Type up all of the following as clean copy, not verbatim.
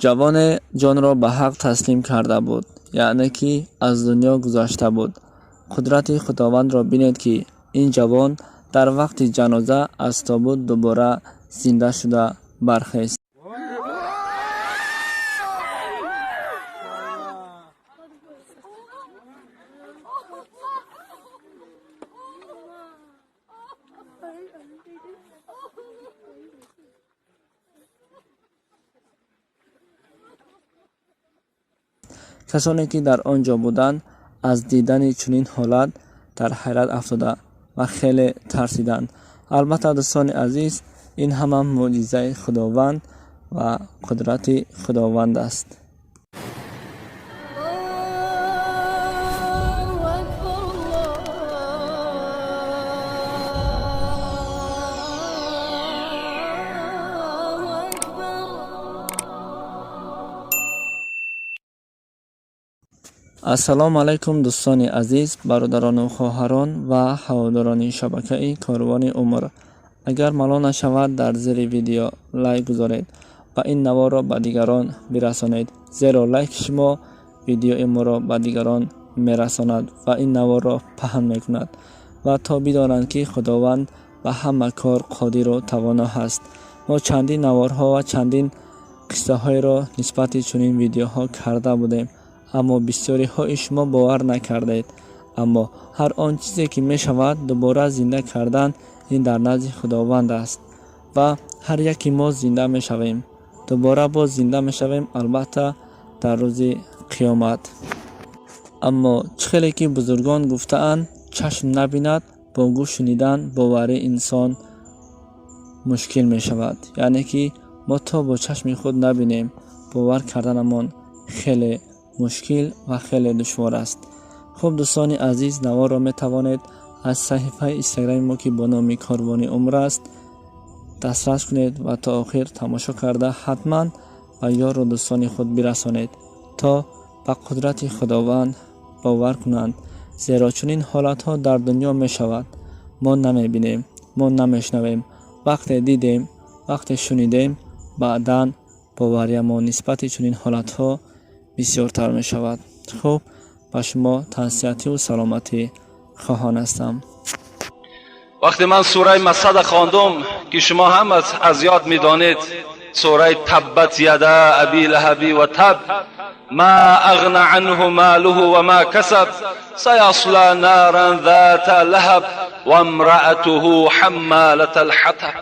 Ҷавоне ҷонро ба ҳақ таслим карда буд, яъне ки аз дунё гузашта буд. Қудрати Худовандро бинед, ки ин ҷавон дар вақти ҷаноза аз тобут дубора зинда шуда бархест. Касоне ки дар он ҷо буданд, аз дидани чунин ҳолат дар ҳайрат афтода ва хеле тарсиданд. Албатта, дӯстони азиз, ин ҳама мӯъҷизаи Худованд ва қудрати Худованд аст. Ассалому алайкум, дӯстони азиз, бародарону хоҳарон ва ҳаводорони шабакаи Корвони Умр. Агар малол нашавад, дар зери видео лайк гузоред ва ин наворро ба дигарон бирасонед, зеро лайки шумо видеои моро ба дигарон мерасонад ва ин наворро паҳн мекунад ва то бидонанд, ки Худованд ба ҳама кор қодиру тавоно ҳаст. Мо чандин наворҳо ва чандин қиссаҳоеро нисбати чунин видеоҳо карда будем, аммо бисёриҳои шумо бовар накардед. Аммо ҳар он чизе ки мешавад дубора зинда кардан, ин дар назди Худованд аст ва ҳар яке мо зинда мешавем, дубора боз зинда мешавем, албатта дар рӯзи қиёмат. Аммо чӣ хеле ки бузургон гуфтаанд, чашм набинад, бо гӯш шунидан боварии инсон мушкил мешавад. Яъне ки мо то бо чашми худ набинем, бовар карданамон хеле мушкил ва хеле душвор аст. Хуб, дӯстони азиз, наворро метавонед аз саҳифаи инстаграми мо, ки бо номи Корвони Умр аст, дастрас кунед ва то охир тамошо карда, ҳатман ба ёру дӯстони худ бирасонед, то ба қудрати Худованд бовар кунанд, зеро чунин ҳолатҳо дар дунё мешавад. Мо намебинем, мо намешнавем. Вақте дидем, вақте шунидем, баъдан бовариямон нисбати чунин ҳолатҳо бисёртар мешавад. Хуб, ба шумо тансиҳативу саломатӣ хоҳон ҳастам. Вақте ман сураи Масада хондум, ки шумо ҳам аз ёд медонед, сураи «Таббат яда аби лаҳаби ва таб, ма агна анҳу малуҳу ва ма касаб, саясла наран зата лаҳаб ва имраатуҳу ҳаммалата алҳатаб»,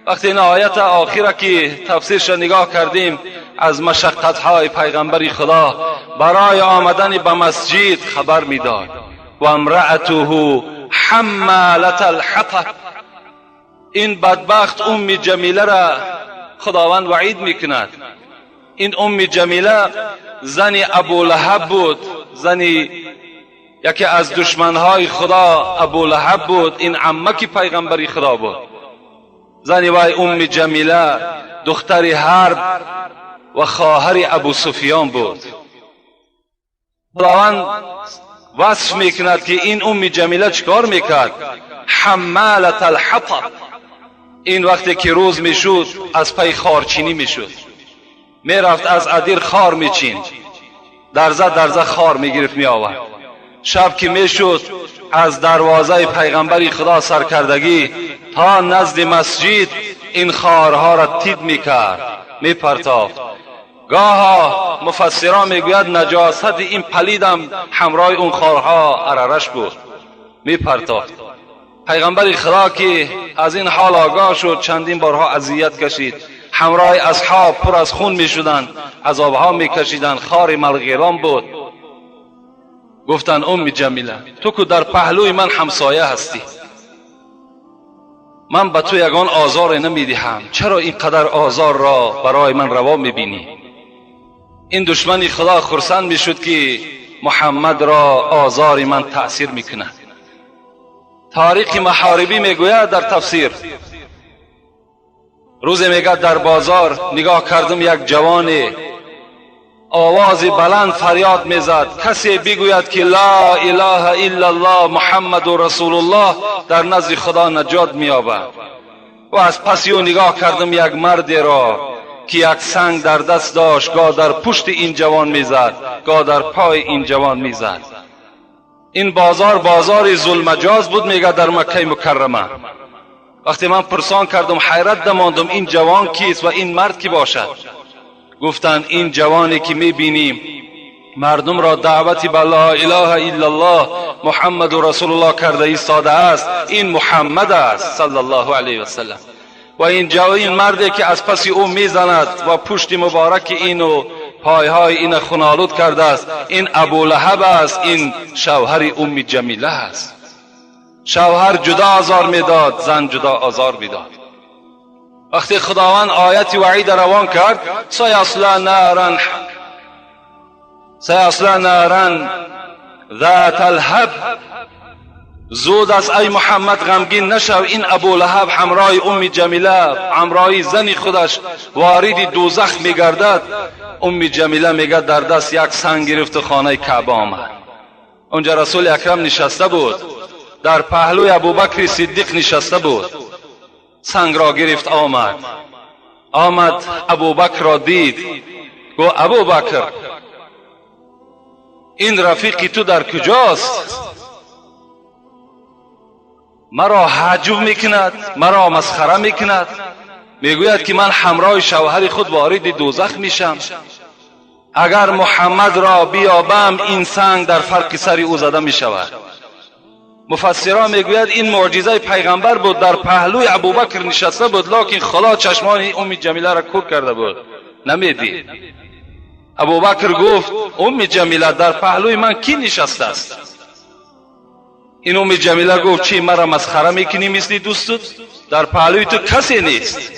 вақте ин оята охира ки тафсирша нигоҳ кардем, аз машаққатҳои пайғамбари Худо барои омадани ба масҷид хабар медод. «Ва имраатуҳу ҳаммалата алҳатаб», ин бадбахт Умми Ҷамилара Худованд ваъид мекунад. Ин Умми Ҷамила зани Абулаҳаб буд, зани яке аз душманҳои Худо Абулаҳаб буд. Ин аммаки пайғамбари Худо буд. Зани вай Умми Ҷамила духтари Ҳарб ва хоҳари Абу Суфиён буд. Худованд васф мекунад, ки ин Умми Ҷамила чӣ кор мекард? «Ҳаммалат алҳатаб». Ин вақте ки рӯз мешуд, аз пай хорчинӣ мешуд, мерафт, аз адир хор мечин, дарза дарза хор мегирифт, меовард. Шаб ки мешуд, аз дарвозаи пайғамбари Худо саркардагӣ то назди масҷид ин хорҳоро тид мекард, мепартофт. Гоҳо муфассирон мегӯяд, наҷосати ин палидам ҳамроҳи он хорҳо арараш буд, мепартофт. Пайғамбари Худо ки аз ин ҳол огоҳ шуд, чандин борҳо азият кашид. Ҳамроҳи асҳоб пур аз хун мешуданд, азобҳо мекашиданд, хори малғирон буд. Гуфтанд: «Умми Ҷамила, ту ку дар паҳлӯи ман ҳамсоя ҳастӣ, ман ба ту ягон озоре намедиҳам, чаро ин қадар озорро барои ман раво мебинӣ?» Ин душмани Худо хурсанд мешуд, ки Муҳаммадро озори ман таъсир мекунад. Таърихи Маҳорибӣ мегӯяд дар тафсир: рӯзе, мегӯяд, дар бозор нигоҳ кардам, як ҷавоне овози баланд фарёд мезад: «Касе бигӯяд, ки ла илаҳа иллаллоҳ, Муҳаммаду расулуллоҳ, дар назди Худо наҷот меёбад». Ва аз паси ӯ нигоҳ кардам як мардеро. که یک سنگ در دست داشت، گاه در پشت این جوان میزد، گاه در پای این جوان میزد. این بازار بازار ظلمجاز بود میگه در مکه مکرمه. وقتی من پرسان کردم حیرت دماندم این جوان کیست و این مرد کی باشد؟ گفتند این جوانی که میبینیم مردم را دعوت به لا اله الا الله محمد رسول الله کرده ایستاده است، این محمد است صلی الله علیه و سلم. و این جوان مردی که از پس او میزند و پشت مبارک اینو پایهای این خونالود کرده است، این ابو لهب است، این شوهر ام جمیله است. شوهر جدا آزار میداد، زن جدا آزار میداد. وقتی خداوند آیت وعید روان کرد، سیصلی نارا ذات الهب، زود از ای محمد غمگین نشو، این ابو لهب همراه ام جمیله، همراه زن خودش وارد دوزخ میگردد. ام جمیله میگه در دست یک سنگ گرفت و خانه کعبه آمد. اونجا رسول اکرم نشسته بود، در پهلوی ابوبکر صدیق نشسته بود. سنگ را گرفت آمد، آمد ابوبکر را دید، گفت ابوبکر این رفیقی تو در کجاست؟ مرا هجو میکند، مرا مسخره میکند، میگوید که من همراه شوهر خود وارد دوزخ میشم، اگر محمد را بیابم این سنگ در فرق سر او زده میشود. مفسران میگوید این معجزه پیغمبر بود، در پهلوی ابوبکر نشسته بود، لکن خدا چشمان ام جمیله را کور کرده بود، نمیدید. ابوبکر گفت ام جمیله در پهلوی من کی نشسته است؟ این ام جمیله گفت چی مرا مسخره میکنی مثل دوستت؟ در پهلوی تو کسی نیست.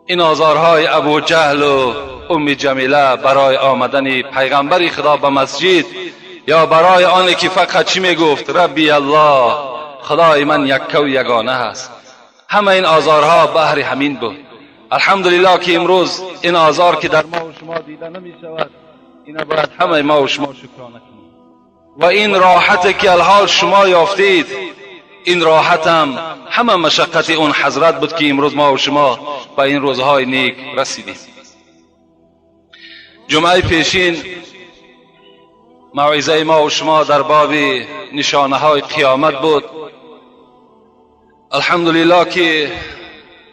این آزارهای ابو جهل و ام جمیله برای آمدن پیغمبر خدا به مسجد، یا برای آنی که فقط چی میگفت؟ ربی الله، خدای من یکه و یگانه هست. همه این آزارها بهر همین بود. الحمدلله که امروز این آزار که در ما و شما دیده نمی شود، اینا باید همه ما و شما شکرانه کنیم. و این راحت که الحال شما یافتید، این راحت هم همه مشقت اون حضرت بود که امروز ما و شما به این روزهای نیک رسیدیم. جمعه پیشین موعظه ما و شما در باب نشانه های قیامت بود. الحمدلله که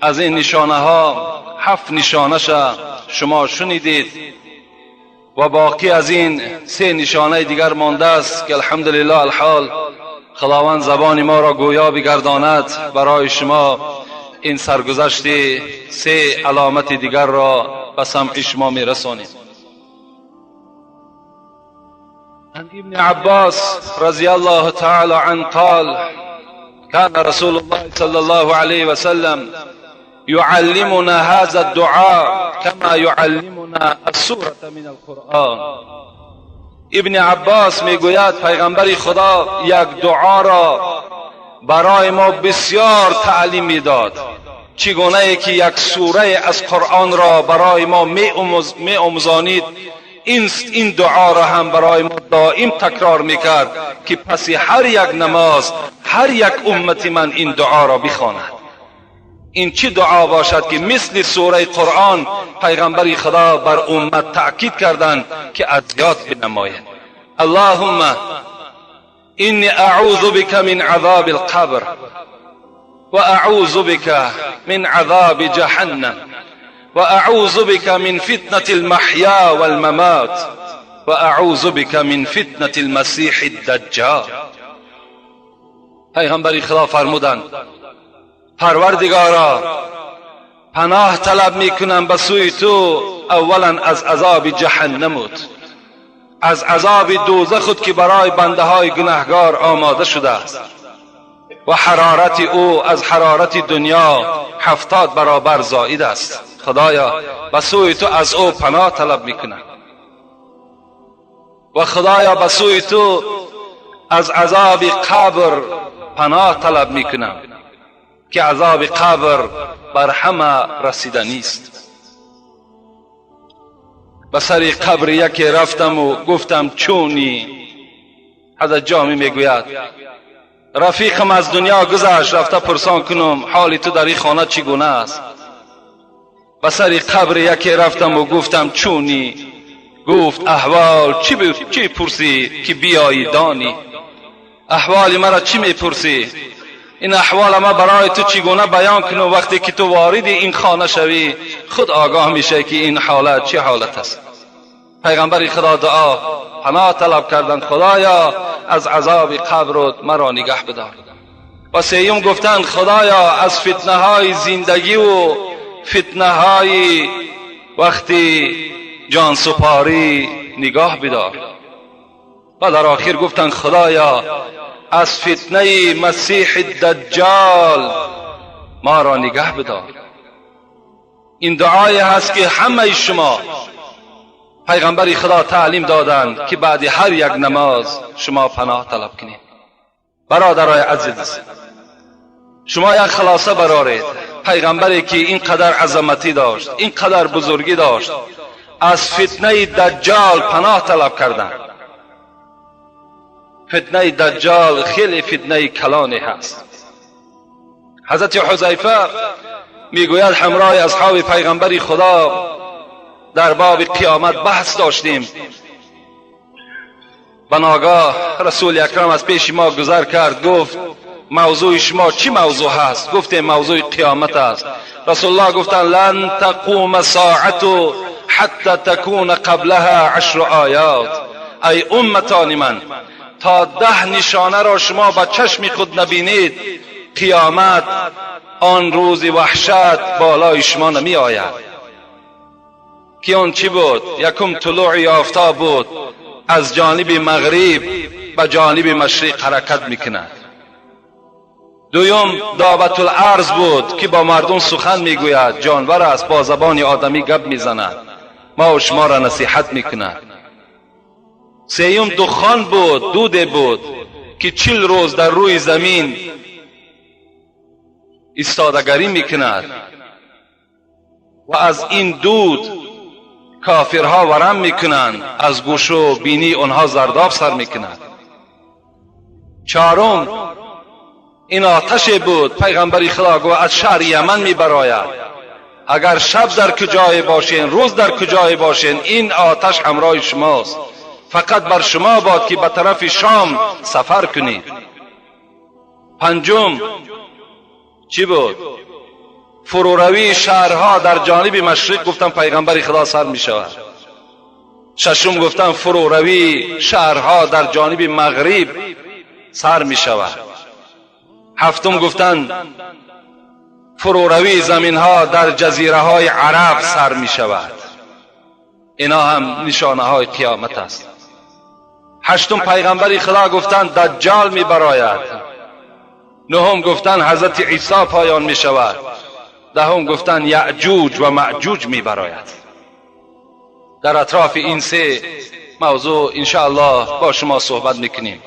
از این نشانه ها 7 نشانه شما شنیدید و باقی از این 3 نشانه دیگر مانده است که الحمدلله الحال خداوند زبان ما را گویا بگرداند برای شما این سرگذشت 3 علامت دیگر را به سمع شما میرسانیم. عن ابن عباس رضی الله تعالی عنه قال كان رسول الله صلى الله عليه وسلم يعلمنا هذا الدعاء كما يعلمنا السورة من القرآن. ابن عباس میگوید پیغمبر خدا یک دعا را برای ما بسیار تعلیم میداد، چگونه ای که یک سوره از قرآن را برای ما میآموزانید، این دعا را هم برای ما دائم تکرار میکرد که پس هر یک نماز هر یک امت من این دعا را بخواند. این چه دعا باشد که مثل سوره قرآن پیغمبر خدا بر امت تأکید کردند که از یاد بنماید. اللهم اینی اعوذ بک من عذاب القبر و اعوذ بک من عذاب جهنم و اعوذ بک من فتنة المحیا والممات و اعوذ بک من فتنة المسیح الدجال. پیغمبر خدا فرمودند پروردگارا پناه طلب میکنم به سوی تو، اولا از عذاب جهنمت، از عذاب دوزخت که برای بنده های گناهگار آماده شده است و حرارت او از حرارت دنیا 70 برابر زائد است. خدایا به سوی تو از او پناه طلب میکنم و خدایا به سوی تو از عذاب قبر پناه طلب میکنم که عذاب قبر بر همه رسیده نیست. به سر قبر یکی رفتم و گفتم چونی؟ حضرت جامی میگوید Рафиқам аз дунё гузашт, рафта пурсон кунам ҳоли ту дар ин хона чӣ гуна аст. Ба сари қабри яке рафтаму гуфтам чунӣ, гуфт аҳвол чӣ пурсӣ ки биёӣ донӣ. Аҳволи маро чӣ мепурсӣ? Ин аҳвола ма барои ту чӣ гуна баён кунам? Вақте ки ту вориди ин хона шавӣ, худ огоҳ мешавӣ ки ин ҳолат чӣ ҳолат аст. Пайғамбари Худо дуо паноҳ талаб карданд: Худоё, аз азоби қабрут маро нигаҳ бидор. Ва сеюм гуфтанд: Худоё, аз фитнаҳои зиндагиву фитнаҳои вақти ҷонсупорӣ нигоҳ бидор. Ва дар охир гуфтанд: Худоё, аз фитнаи Масиҳи Даҷҷол маро нигаҳ бидор. Ин дуое ҳаст ки ҳамаи шумо пайғамбари Худо таълим доданд, ки баъди ҳар як намоз шумо паноҳ талаб кунед. Бародарои азиз, шумо як хулоса бароред: пайғамбаре ки ин қадар азаматӣ дошт, ин қадар бузургӣ дошт, аз фитнаи Даҷҷол паноҳ талаб карданд. Фитнаи Даҷҷол хеле фитнаи калоне ҳаст. Ҳазрати Ҳузайфа мегӯяд: ҳамроҳи асҳоби пайғамбари Худо дар боби қиёмат баҳс доштем. Ба ногаҳ Расули Акрам аз пеши мо гузар кард, гуфт: мавзӯи шумо чӣ мавзӯъ ҳаст? Гуфтем: мавзӯи қиёмат аст. Расулуллоҳ гуфтанд: лан тақума соату ҳатта такуна қаблаҳа ашру оят. Ай умматони ман, то 10 нишонаро шумо ба чашми худ набинед, қиёмат, он рӯзи ваҳшат болои шумо намеояд. Ки он чӣ буд? Якум, тулӯи офтоб буд, аз ҷониби мағриб ба ҷониби машриқ ҳаракат мекунад. Дуюм, Добатуларз буд, ки бо мардум сухан мегӯяд, ҷонвар аст, бо забони одамӣ гап мезанад, мо шуморо насиҳат мекунад. Сеюм, духон буд, дуде буд, ки 40 рӯз дар рӯи замин истодагарӣ мекунад ва аз ин дуд кофирҳо варам мекунанд, аз гӯшу бинии онҳо зардоб сар мекунад. Чорум, ин оташе буд, пайғамбари Худо гуфт, аз шаҳри Яман мебарояд. Агар шаб дар куҷое бошен, рӯз дар куҷое бошен, ин оташ ҳамроҳи шумост. Фақат бар шумо бод ки ба тарафи Шом сафар кунед. Панҷум чӣ буд? Фуруравии шаҳрҳо дар ҷониби машриқ, гуфтан пайғамбари Худо, сар мешавад. Шашум, гуфтан, фуруравии шаҳрҳо дар ҷониби мағриб сар мешавад. Ҳафтум, гуфтан, фуруравии заминҳо дар ҷазираҳои араб сар мешавад. Ино ҳам нишонаҳои қиёмат аст. Ҳаштум, пайғамбари Худо гуфтанд, Даҷҷол мебарояд. Нуҳум, гуфтанд, ҳазрати Исо поён мешавад. Даҳум, гуфтанд, Яъҷуҷ ва Маъҷуҷ мебарояд. Дар атрофи ин се мавзӯъ иншоаллоҳ бо шумо суҳбат мекунем.